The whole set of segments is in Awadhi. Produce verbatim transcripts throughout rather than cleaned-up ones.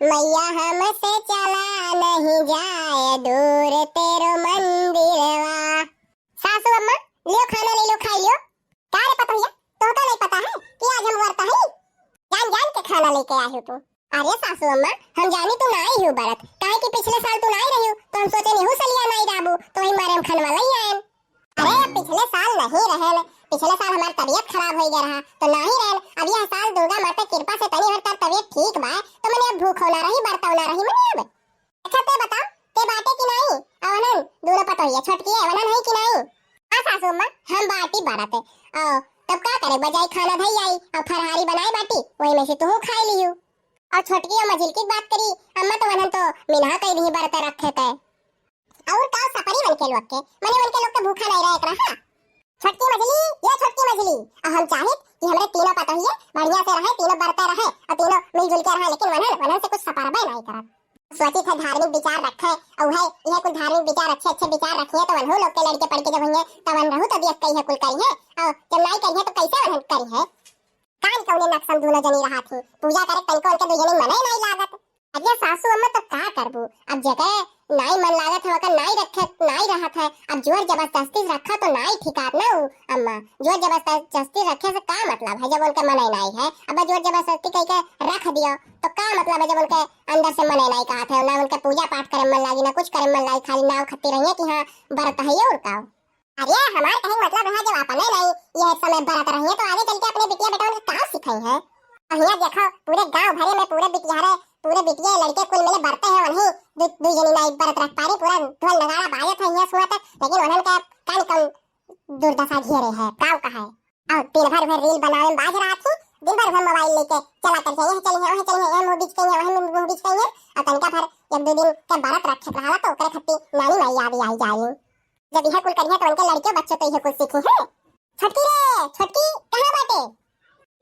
मैया हमसे चला नहीं जाए दूर तेरो मंदिरवा। सासू अम्मा, लियो खाना ले लो, खाई लियो। का रे पतोहिया, तोहका नहीं पता है कि आज हम व्रत हई? जान जान के खाना लेके आई हो तू। अरे सासू अम्मा, हम जानी तू नाई हो बरत, काहे कि पिछले साल तू नाई रही हो, तो हम सोचे निहू सलिया नाई रहबू, तो वही मारे हम खनवा लई आयन। अरे पिछले साल नहीं रहन, पिछले साल हमार तबीयत खराब हो गया रहा, तो नहीं रहन। अब यह साल दुर्गा माता कृपा से तनी हर तार तबीयत ठीक बा, तो मने अब भूखो ना रही, बरतौ ना रही मने अब। अच्छा ते बताओ, ते बाटे कि नाई? अवनन दोनों पतोहिया छोटकी है, अवनन है कि नाई? हाँ सासू अम्मा, हम बाटी बरत है। आओ, तब का करे, बजाई खाना धई आई और फरहारी बनाए बाटी, वही में से तू खाई लियो। और छोटकी और मझिलकी की बात करी, अम्मा तो वनन तो मिनहा कई दी बरत रखे ते। और का सपरी बन के लोग के, मने उनके लोग के भूखा नहीं रहे एकरा, हाँ? छोटकी मझली, ये छोटकी मझली, और हम चाहित कि हमरे तीनों पतोहिए बढ़िया से रहे, तीनों बरते रहे और तीनों मिलजुल के रहे, लेकिन वनन, वनन से कुछ सपरबे नहीं करत। सोची थे धार्मिक विचार रखे, और है यह कुल धार्मिक विचार, अच्छे अच्छे विचार रखिए तो वनहु लोग के लड़के पढ़ के जब होंगे तब वनहु तो देख के यह कुल करिए, और जब नहीं करिए तो कैसे वनन करिए? कान कौने नक्शा में दोनों जनी रहा थी, पूजा करे तनिको उनके दू जनी मने नहीं लागत। अरे सासू अम्मा तो का करबू, अब जेकरे नाई मन लागत है ओकर नाई रखे, नाई रहत है। अब जोर जबरदस्ती रखा तो नाई ठिकात ना उ अम्मा, जोर जबरदस्ती रखे से का मतलब है जब उनके मन नाई है? अब जोर जबरदस्ती कह के रख दियो तो का मतलब है जब उनके अंदर से मन नाई कहत है, ना उनके पूजा पाठ करे मन लागी, ना कुछ करे मन लागी, खाली नाव खत्ती रहिए कि हाँ बरत है ये और का। अरे हमार कहे के मतलब रहा जब अपने नहीं यह समय बरत रही है तो आगे चल के अपने बिटिया बेटवन के का सिखाई है? और यहाँ देखो पूरे गांव भरे में पूरे बिटियारे पूरे बिटिया लड़के कुल मिले बरते हैं वहीं दू दू जनी नाई बरत रख पारी, पूरा ढोल नगाड़ा बाजत है यहाँ सुआ तक, लेकिन उन्हन का कान कम दुर्दशा घेरे है, काव का है। और दिन भर भर रील बनावे में बाज रहा थी, दिन भर भर मोबाइल लेके चला कर जाए, यहाँ चली है, वहाँ चली है, यहाँ मुँह बीच गई है, वहाँ मुँह बीच गई है, और तनका भर एक दो दिन के बरत रखे रहा तो ओकरे खत्ती नानी माई याद आई जाए। जब यह कुल करिए तो उनके लड़के बच्चे तो यह कुल सीखी है। छोटकी रे, छोटकी, कहाँ बाटे?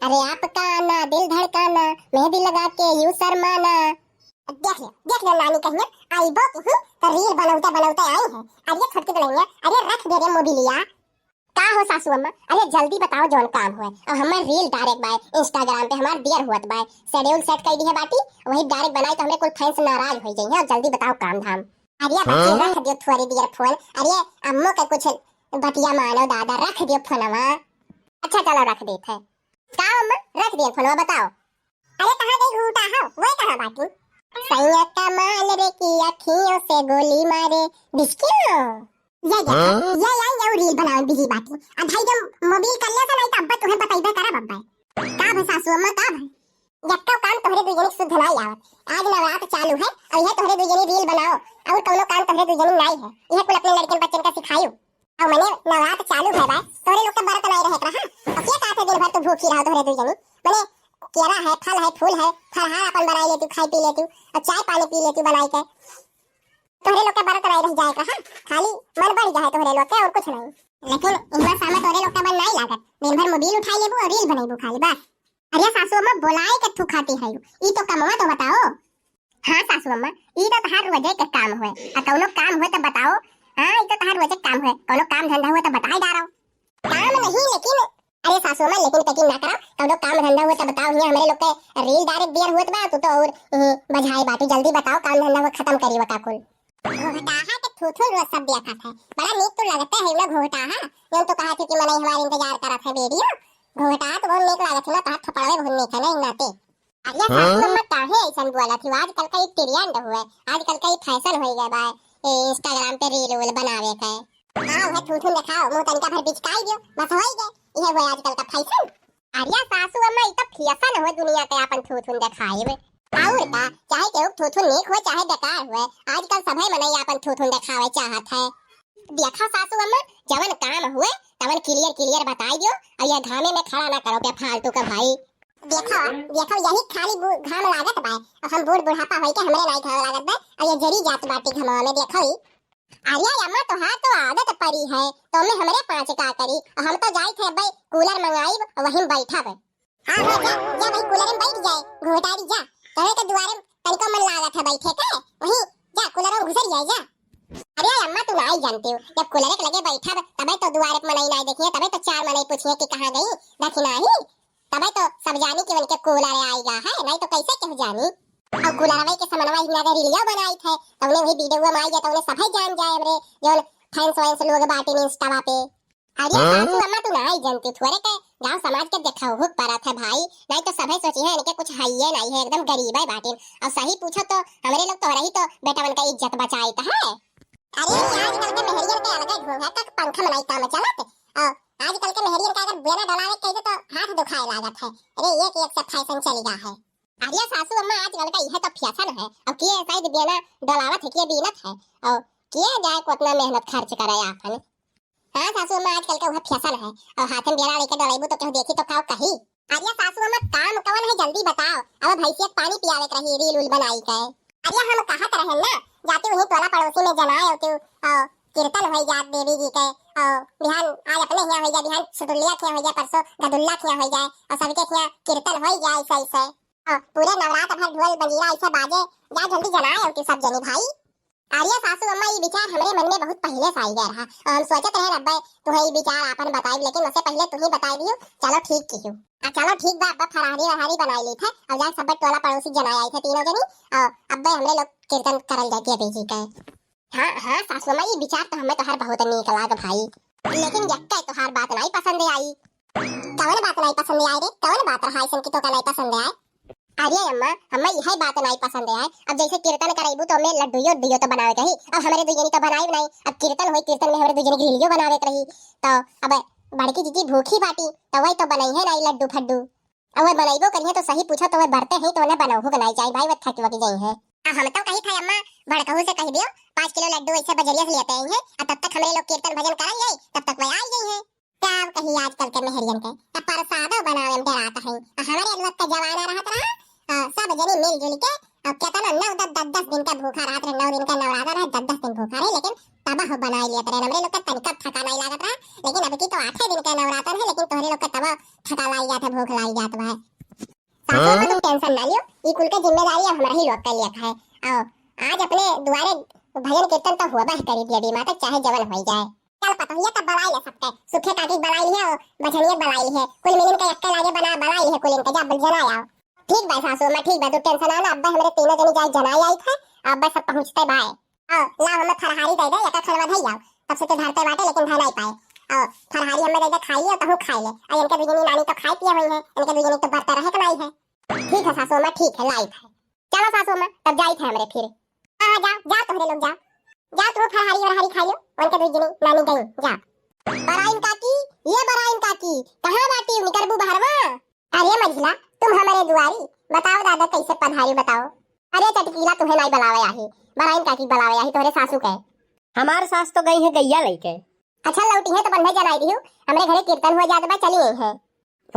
अरे आपका ना दिल धड़काना, मेहंदी लगा के यू शर्माना। देख ले, देख ले नानी कहिया, आईबो की हूँ तो रील बनौते बनौते आई है। अरे छोटकी दुल्हनिया, अरे रख दे रे मोबिलिया। का हो सासू अम्मा, अरे जल्दी बताओ जौन काम हुए। अब हमार रील डायरेक्ट बाय Instagram पे हमार दियर हुअत बाय, शेड्यूल सेट कर दी है बाटी, वही डायरेक्ट बनाई तो हमरे कुल फैंस नाराज हो जाइए। अब जल्दी बताओ काम धाम। अरे बच्ची, हाँ? रख दियो थोड़ी देर फोन। अरे अम्मो के कुछ बतिया मानो दादा, रख दियो फोनवा। अच्छा चलो रख देत है। का अम्मा, रख दियो फोनवा, बताओ। अरे कहाँ गई घूटा हो, वो कहाँ बाटी? सैया कमाल रे की अखियों से गोली मारे, बिस्कियो। ये देखो, हाँ? ये आई ये रील बनावे बिजी बाटी। अब भाई जब मोबाइल कर ले तो नहीं तो अब्बा तुम्हें बताइबे करब अब्बा। का भे सासू अम्मा, का भे? यक्को काम तोहरे दुई जनी के सुध नाई आवत। आज नवरात चालू है और यह तोहरे दुई जनी रील बनाओ और कौनो काम तोहरे दुई जनी नाई है। यह कुल अपने लड़कन बच्चन का सिखायू। और मने नवरात चालू है बा, तोहरे लोग के बरत नाई रहे रहा। और क्या कहते दिन भर तू भूखी रहो तोहरे दुई जनी? मने केरा है, फल है, फूल है, फलहार अपन बनाई लेती, खाई पी लेती और चाय पानी पी लेती बनाई के। तोहरे लोग के बरत नाई रह जाए रहा, खाली मन बढ़ जाए तोहरे लोग के और कुछ नहीं। लेकिन इनका सामने तोहरे लोग के मन नाई लागत, दिन भर मोबाइल उठाई लेबू और रील बनैबू खाली बस। अरे सासू अम्मा बोलाए के थू खाती है, ई तो कमवा तो बताओ। हाँ सासू अम्मा, ई तो तहार रोजे के काम हुए, आ कौनो काम हुए तो बताओ। हाँ, ई तो तहार रोजे के काम हुए, कौनो काम धंधा हुए तो बताई डारो। काम नहीं लेकिन, अरे सासू अम्मा लेकिन पेकिन ना करो, कौनो काम धंधा हुए तो बताओ, हियाँ हमरे लोग के रील डायरेक्ट बियर हुए बा, तू तो और, हम्म, बझाए बाटू, जल्दी बताओ काम धंधा हुए खत्म करी वका कुल। घोटाहा के थूथुन रोज सब देखत है, बड़ा नीक तो लगते है ना घोटाहा, जौन तो कहा थे कि मनई हमारे इंतजार करत है वीडियो। घोटाहा तो बहुत नीक लागत है ना, तहार थपड़वे बहुत नीक है ना, नाते। अरे हाँ? सासू अम्मा काहे ऐसन बोलत हो? आजकल का ई ट्रेंड हुए, आजकल का ई फैशन हो गए बा, ए, Instagram पे रील वील बनावे के। हाँ, वह थूथुन दिखाओ, मुंह तनिका भर बिचकाई दियो, बस हो ही गए। यह हुए आजकल का फैशन। अरे सासू अम्मा, ई तो फैशन हुए दुनिया के आपन थूथुन दिखाए हुए। और का, चाहे केहू के थूथुन नीक हुए, चाहे बेकार हुए, आजकल सभे मनई आपन थूथुन दिखावे चाहत है। देखा सासू अम्मा, जवन काम हुए, तवन क्लियर क्लियर बताई दियो, और यह घामे में खड़ा ना करो बेफालतू का भाई। देखो, देखो, यही खाली बू-, घाम लागत बा, और हम बूढ़ बुढ़ापा होई के हमरे नाई घाम लागत बा, और ये जरी जात बाटी घमवा में, देखो ही। अरे अम्मा, तोहार तो आदत पड़ी है, तो मैं हमरे पाँच का करी, और हम तो जाई थे भाई कूलर मंगाई, वहीं बैठब। हाँ, हाँ, जा, जा भाई कूलर में बैठ जाए, घोटारी जा, तोहरे के दुआरे में तनिको मन लागत है बैठे के, वहीं जा कूलर में घुसर जाए जा। अरे अम्मा, तू नाई जानती हो, जब कूलर के लगे बैठब, तबे तो दुआरे पे मनई नाई देखिए, तबे तो चार मनई पूछिए कि कहाँ गई, देखी नाही। तबे तो सब जानी कि उनके कूलर आएगा है, नहीं तो कैसे कह जानी। और कुलरवे के समनवा हियाँ के रीलियो बनाइत है, तौने वही वीडियो में आई जाए, तौने सभे जान जाए हमरे जौन फैंस वैंस लोग बाटिन इंस्टावा पे। अरे हाँ? सासू अम्मा तू नाई जनती थोरे के गाँव समाज के देखावहू के परत है भाई, नाई तो सभे सोची है इनके कुछ हइये नाई है, एकदम गरीबे बाटिन। और सही पूछो तो हमरे लोग तोहरे ही तो बेटवन का इज्जत बचाइत है। अरे आजकल के मेहरियन के अलगे ढोंग है, तक पंखा में नाई काम चलत। और आजकल के मेहरियन का अगर बेना डलावे कह दे तो हाथ दुखाए लागत है। अरे एक एक से फैशन चली गा है। अरे सासू अम्मा आजकल का यह तो फैशन है। अब किए शायद बेना डलावत है, किए बीनत है। और किए जाए को उतना मेहनत खर्च करे आपन। हाँ सासू अम्मा, आजकल के उहे फैशन है। और हाथे में बेना लेके डलैबू तो केहू देखी तो का कही? अरे सासू अम्मा, काम कवन है जल्दी बताओ। अब भैंसिया के पानी पियावे के रही रील उल बनाई के। अरे हम कहत रहे ना, जाती वहीं टोला पड़ोसी में जनाए होती, और कीर्तन होई जात देवी जी के, और बिहान आज अपने हियाँ होई जाए, बिहान सुतुलिया के हियाँ होई जाए, परसों गदुल्ला के हियाँ होई जाए, और सबके हियाँ कीर्तन होई जाए ऐसे ऐसे। और पूरे नवरात भर ढोल मंजीरा ऐसे बाजे, जा जल्दी जनाए होती सब जनी भाई। अरे सासू अम्मा, ई विचार हमरे मन में बहुत पहिले से आई गया रहा और हम सोचत रहे अब्बे तुहे ई विचार आपन बताइब, लेकिन उससे पहिले तू ही बताई दियो। चलो ठीक किहू। आ चलो ठीक बा, अब्बा फराहरी वराहरी बनाई ली थे और जाए सब टोला पड़ोसी जनाए आई थे तीनों जनी और अब्बे हमरे लोग कीर्तन करल जाए देवी जी के। हाँ हाँ सासू अम्मा, ई विचार तो हमें तोहार बहुत नीक लाग भाई, लेकिन यक्का तोहार बात नाई पसंद आई। कौन बात नाई पसंद आई रे? कौन बात रहा ऐसन कि तोका नाई पसंद आए? अरे अम्मा, हमें यही बात नाई पसंद आए। अब जैसे कीर्तन करैबू तो हमें लड्डूयो उड्डूयो तो बनावे के रही। अब हमरे दुई जनी तो बनाई नहीं। अब कीर्तन होई, कीर्तन में हमरे दुई जनी के रीलियो बनावे के रही। तो अब बड़की जीजी भूखी बाटी, तो वही तो बनई है नाई लड्डू फड्डू। अब वह बनैबो करिए तो सही पूछो तो वह बरते हैं तो उन्हें बनौहू के नाई जाए भाई, वह थक वक जाई है। आ हम तो कही था अम्मा, बड़कहू से कह दियो, पाँच किलो लड्डू ऐसे बजरिया से लेते आई है, और तब तक हमरे लोग कीर्तन भजन करल जाई, तब तक वह आई गई है। का कही आजकल के मेहरियन के, त प्रसादो बनावे में डेरात है। आ हमरे लोग के जमाना रहत रहा, आ, सब जनी मिलजुल के, आ, केतना नौ दस, दस दस दिन के भूखा रहत रहे, नौ दिन के नवरात्र रहे, दस दस दिन भूखा रहे, लेकिन तब हो बनाई लेत रहे। हमरे लोग के तनिका थका नहीं लागत रहा, लेकिन अब की तो आठे दिन के नवरात्र है, लेकिन तोहरे लोग के तब थका लाई जात है, भूख लाई जात बा। सासू अम्मा, तुम टेंशन ना लियो, ई कुल के जिम्मेदारी अब हमरा ही लोग के लिए है। आओ, आज अपने दुआरे भजन कीर्तन तो हुआ बह करी दिया डी माता, चाहे जवन होई जाए। चल पतोहिया तब बलाई ले सबके, सुखे काकी बलाई लिहे, बझनिया बलाई लिहे, कुल मिलिन के एक्के लागे बना बलाई लिहे कुलिन के, जा बोल जना आओ। ठीक बा सासू अम्मा, ठीक बा, तू टेंशन ना ला, अब्बे हमरे तीनों जनी जाए जनाई आई थे, अब्बे सब पहुँचते बाए। आओ, लाओ हमें फरहारी दे दे, एका खनवा धई आओ, तब से तो धरते बाटे लेकिन धनाई पाए। आओ, फरहारी हमें दे दे, खाई ले, तहूँ खाई ले, आ इनके दुई जनी नानी तो खाई पिए हुई है, इनके दुई जनी तो बरता रहे के नाई है। ठीक है सासू अम्मा, ठीक है, लाइफ है। चलो सासू अम्मा, तब जाई थे हमरे फिर। हाँ, हाँ, जाओ, जाओ तोहरे लोग जाओ। जाओ तू फरहारी वरहारी खा लो, उनके दुई जनी नानी गई, जाओ। बराइन काकी, ये बराइन काकी, कहाँ बाटी, निकरबू बहरवा? अरे मझिला, तुम हमारे दुआरी, बताओ दादा कैसे पधारी बताओ। अरे चटकीला तुम्हें नाई बुलावे आही, बराइन काकी बुलावे आही तोहरे सासू के। हमार सास तो गई है गैया लइके। अच्छा लौटी है तो बन्हे जनाई दिहू, हमरे घरे कीर्तन हुआ जात बा, चली आई है।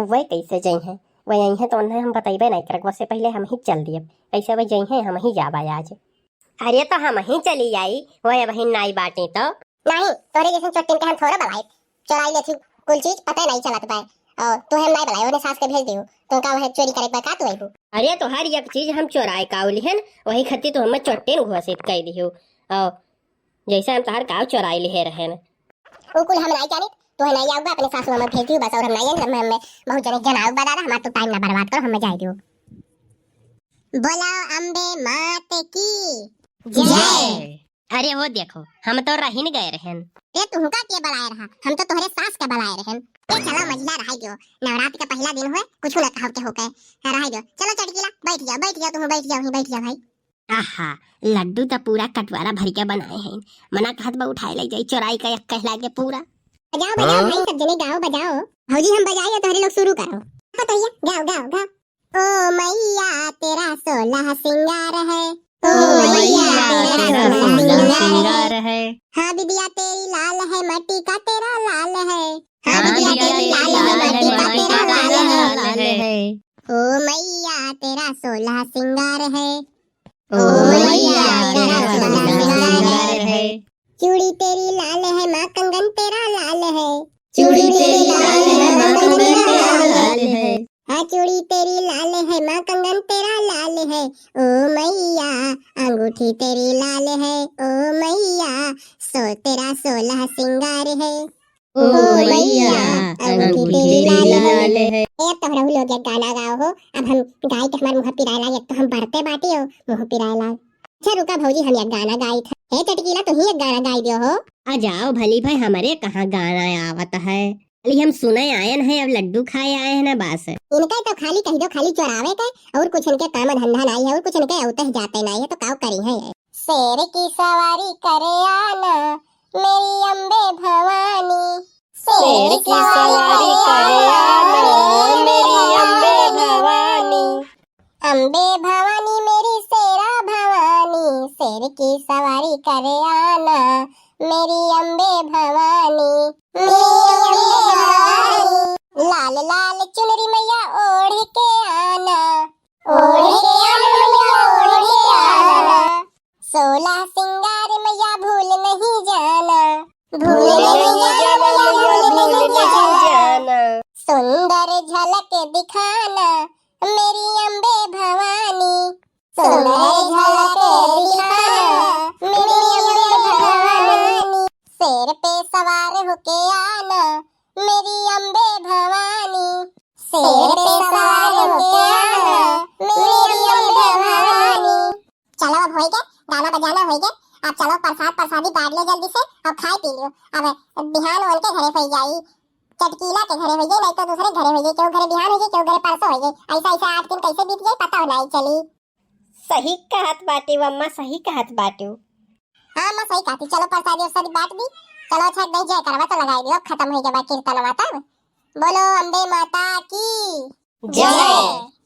वह कैसे जई हैं? वह आई हैं तो उन्हें हम बतैबे नहीं करब, वसे पहले हम ही चल दिए। कैसे वह जई हैं, हम ही जाबा आज। अरे तो हम ही चली आई, वह वही नाई बाटी तो। नहीं, तोरे जैसे चोटिन के हम थोड़ा बलाई, चोराई लेथी कुल चीज, पता नहीं चलत बा। और तू हम नाई बलाई, उन्हें सास के भेज दियो, तो का वह चोरी करे बा का तू आईबू? अरे तो हर एक चीज हम चोराए काउ लिहन, वही खत्ती तो हमें चोटिन घोषित कर दियो। और जैसे हम तहार काव चोराई लिहे रहेन। उ कुल हम नाई जानित, तोहे नाई आउबा, अपने सासू अम्मा भेज दियो बस, और हम नाई जानित, हम, हमें बहुत जने जनाउ बा दादा, हमार तो टाइम ना बर्बाद करो, हमें जाए दियो। बोलो अम्बे मात की जय। जय। अरे वो देखो, हम तो रहिन गए रहेन। ए तुमका के बलाए रहा, हम तो तोहरे सास के बलाए रहेन। ए चलो मझिला रहाई दियो, नवरात्र का पहला दिन हुए, कुछ ना कहो के होके रहाई दियो। चलो चटकीला बैठ जाओ, बैठ जाओ, तुम बैठ जाओ, वहीं बैठ जाओ भाई। आहा, लड्डू त पूरा कटवारा भर के बनाए हैं। मना कहत बा उठाए ले जाई चोराई का एक कहला के पूरा। बजाओ, बजाओ हाँ? भाई, सब जने गाओ, बजाओ। भौजी हम बजाई या तोहरे लोग शुरू करो। हाँ तो भैया, गाओ, गाओ, गाओ। ओ मैया तेरा सोलह सिंगार है। ओ मैया तेरा सोलह सिंगार है। हाँ बिटिया तेरी लाल है, माटी का तेरा लाल है। हाँ बिटिया तेरी लाल है, माटी का तेरा लाल है। ओ मैया तेरा सोलह सिंगार है। ओ मैया तेरा सोलह सिंगार है। चूड़ी तेरी लाल है माँ, कंगन तेरा लाल है। चूड़ी तेरी लाल है माँ, कंगन तेरा लाल है। हाँ चूड़ी तेरी लाल है माँ, कंगन तेरा लाल है। ओ मैया अंगूठी तेरी लाल है। ओ मैया सो तेरा सोलह सिंगार है। ओ मैया, अंगूठी तेरी लाल है। ए, अब तोहरहू लोग एक गाना गाओ हो। अब हम गाई के हमार मुँह पिराए लाग, एक तो हम बरते बाटी हो, मुँह पिराए लाग। अच्छा रुका भौजी, हम एक गाना गाई था। ए चटकीला, तुही एक गाना गाई दियो हो। आ जाओ भली भाई, हमरे कहाँ गाना आवत है। खाली हम सुने आयन है, अब लड्डू खाए आए हैं ना बस। इनका तो खाली कह दो, खाली चोरावे के, और कुछ इनके काम धंधा नहीं है, और कुछ इनके औते जाते नहीं है, तो काव करी है ये। शेर की सवारी करे आना, मेरी अम्बे भवानी। शेर की सवारी करे आना, मेरी अम्बे भवानी। अम्बे भवानी मेरी शेरा भवानी, शेर की सवारी करे आना, मेरी अम्बे भवानी, मेरी अम्बे भवानी। लाल लाल चुनरी मैया ओढ़ के आना, ओढ़ के आना मैया, ओढ़ के आना। सोलह सिंगार मैया भूल नहीं जाना, भूल नहीं जाना मैया, भूल नहीं जाना। सुंदर झलक दिखाना, मेरी अम्बे भवानी, सुंदर झलक दिखाना, मेरी अम्बे भवानी। शेर पे सवार होके आना, मेरी अम्बे भवानी, शेर पे सवार होके आना, मेरी अम्बे भवानी। चलो अब होई गए, गाना बजाना होई गए, अब चलो प्रसाद प्रसादी बांट लो जल्दी से और खाए पी लियो। अब बिहान उनके घरे होई जाई, चटकीला के घरे होई जाई, नहीं तो दूसरे घरे होई जाई, केहू घरे बिहान होई जाई, केहू घरे परसों होई जाई। ऐसा ऐसा आठ दिन कैसे बीत जाई पता हो नहीं चली। सही कहत बाटी अम्मा, सही कहत बाटी। हाँ अम्मा सही कहती, चलो प्रसादी उरसादी बांट दी। चलो अच्छा एक जय करवा तो लगाई दियो, खत्म होई गया बा कीर्तनवा तब। बोलो अम्बे माता की जय।